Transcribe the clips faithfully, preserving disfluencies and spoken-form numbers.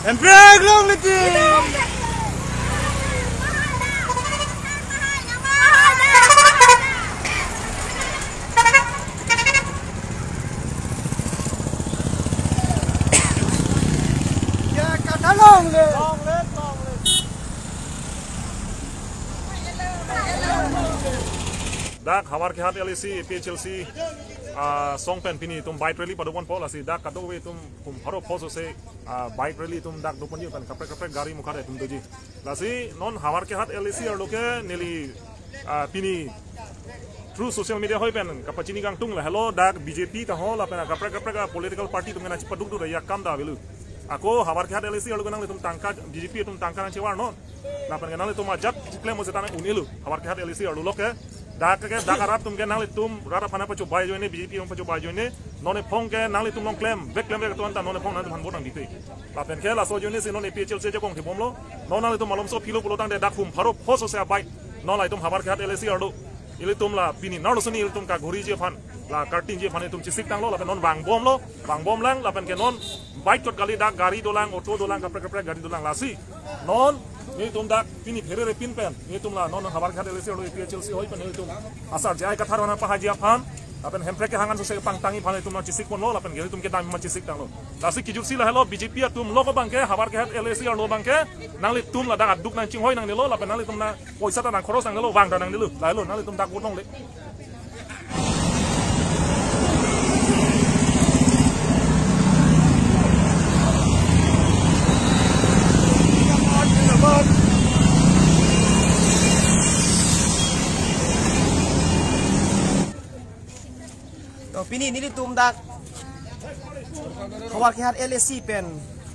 Hemprek longle ti. Ya, kata longle. Dak Howraghat L A C, A P H L C, ah, asong pen pini itum bike rally padoponpo, lasi dak kadokave itum kum pharo phos ose, ah, bike rally itum dak doponji pen kaprek kaprek gari mukha itum doji. Lasi non Howraghat L A C arlo ke neli, ah, pini through social media ahoi pen kapachini kangtung, lahelo dak B J P ta ho lapen kaprek kaprek a political party atum nangchipaduk duk ya kam ta avelo. Ako Howraghat L A C arlo ke nanglitum tangka, B J P atum tangka nangchivar non. Lapen ke nanglitum ajat klem ose ta nang un-elo. Howraghat L A C arlo lo ke dak ke dak arat atum ke nanglitum rat aphan pachobei ajoine, B J P atum pachobei ajoine, non ephong ke nanglitum along klemvek klemvek atum anta non ephong nanglitum aphan vote nangpipe. Lapen ke laso ajoine si non A P H L C ajakong thibomlo. Non nanglitum malomso aphi lo pulo tangte dak kum pharo phos ose abike non la itum Howraghat L A C arlo, ilitum la pini narlo suni ilitum kaghuriji aphan, la kartinji aphan itum chesik tanglo, lapen non vangbomlo, vangbomlang, lapen ke non bike chot kali, dak gari dolang, auto dolang, kaprek kaprek gari dolang, lasi non nelitum dak pini pherere pin pen nelitum la non Howraghat L A C arlo, A P H L C ahoi pen nelitum asar J I Kathar aphan pahaiji aphan, lapen Hemprek ke hangan sose pangtangji aphan itum nangchesik ponlo, lapen ke itum kedam ma chesik tanglo. Lasi kijutsi lahelo, B J P atum lo ko bangke Howraghat L A C arlo bangke nanglitum ladak aduk nangchinghoi nangnelo, lapen nanglitum na poisa ta nangkhoros nangnelo, vang ta nangnelo, lahelo nanglitum dak vote longle. To pini nelitum dak Howraghat L A C pen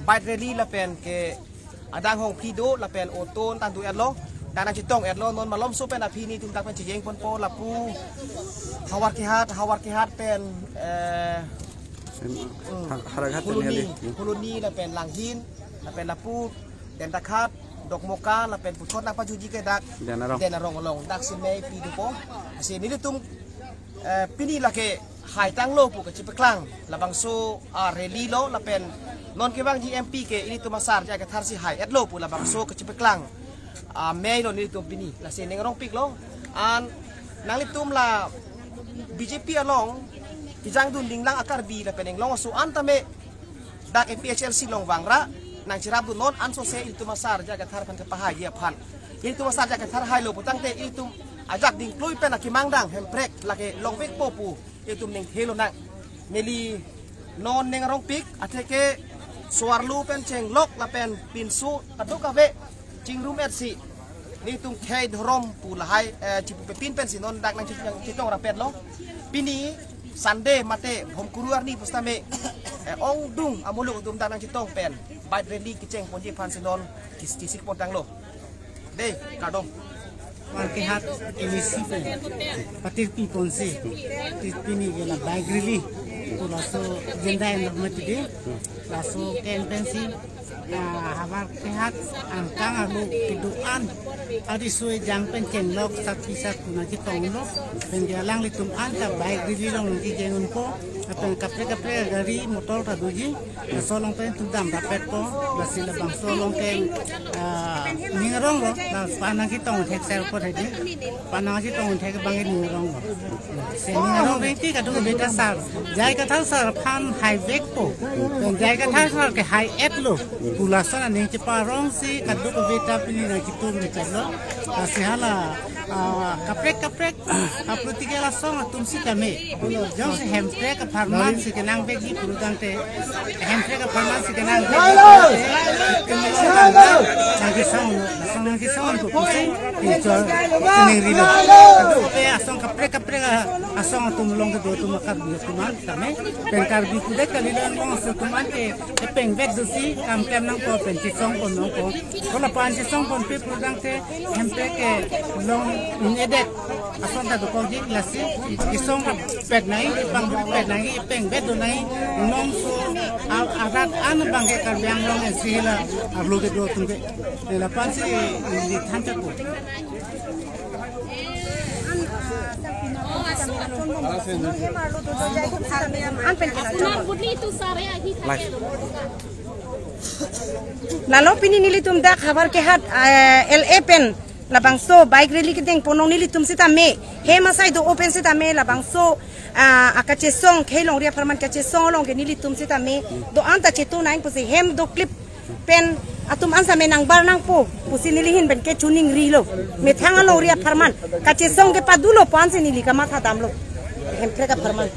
bike rally lapen ke adang hongphi do lapen auto tangdu etlo, dak nangchetong etlo, non malomso pen aphi nelitum dak pen chejeng ponpo lapu Howraghat, Howraghat pen, eh, Sen-, hmm, Har-, Howraghat Colony, tengah di. Colony lapen Langhin, lapen lapu Dentaghat, Dokmoka, lapen puthot nangpajuji ke dak Den Arong. Den Arong along, dak si mei pi dopo. Lasi nelitum, eh, pini lake hai tanglo pu kachepaklang, labangso a rally lo, lapen non kevangji M P ke ilitum asar J I Kathar si hai etlo pu labangso kachepaklang, ah, mei lo nelitum pini, lasi ning arongpiklo. An nanglitum la B J P along kejangdun dinglang a-Karbi lapen inglong aso an tame dak A P H L C along vangra nangcherapdun non, ansose ilitum asar J I Kathar aphan kepahaiji aphan. Ilitum asar J I Kathar hailo putangte ilitum ajak dingklui pen akemang dang Hemprek lake longvekpo pu ilitum ning thelo nang. Neli non ning arongpik atheke so-arlo pen chenglok lapen pinso kadokave chingrum etsi nelitum khei dhorom pu lahai, eh, chipu pepin pensi non dak nangchit-, nangchetong rapetlo. Pini Sunday mate Bhomkuru arni pusitame, eh, ongdung amuluk atum dak nangchetong pen bike rally kecheng ponji aphansi non kis-, chesik pon tanglo. Dei, kardom. Howraghat L A C pen patirpi ponsi, tirpi ni kena bike rally pu laso agenda en mati de. Laso campaign si, ah, Howraghat angkang arlo kedo-an ariso ejang pen chenglok sat pisa kuna chetonglo, pen ke alanglitum anta bike rally along kejeng unpo, lapen kaprek kaprek gari motor ta doji, laso along pen tudam rapetpo, lasi labangso along pen, ah, ning aronglo, la panang chetong thek sel ko thedi, panang chetong thek bang ning aronglo. Sening arong rengti kadokave ta sar, J I Kathar sar aphan haivekpo. Pen J I Kathar sar ke hai etlo pu lason aning cheparongsi kadokave ta pini nangchitum chalo. Lasi hala, ah, kaprek kaprek, ah, political asong atum sitame jongsi Hemprek apharman si kenangvekji pulotangte, Hemprek apharman si kenangvekji pulotangte, nangkesong, nangkesong, nangkesong ko pusi, pinchor, sining rilo. Kaprek asong, kaprek kaprek asong atum along kedo atum a-Karbi atum an tame, pen Karbi kudet kali along aso atum an ke, kepengvet dosi, kam klem nangpo pen chesong pon nangpo. Ko lapu-an chesong ponpe pulotangte, Hemprek kelong un-edet ason ta dokokji, lasi kesong pet nai, pangpet nai, pengvet do nai, nongso a-, arat an bangke Karbi Anglong isi la arlo kedo atum ke. Lapu-ansi neli thanchak po. An pen kena. Lalo pini nelitum dak Howraghat, eh, L A pen labangso bike rally kedeng ponong nelitum sitame, hem asai do-o pen sitame labangso, ah, akachesong, khei longri apharman kachesong along ke nelitum sitame do-an ta chetu nang pusi hem doklip pen atum an same nangbar nangpo pusi neli ahin pen ke chuning rilo. Methang alongri apharman kachesong ke padulo pu ansi neli kamatha damlo. Hemprek apharman.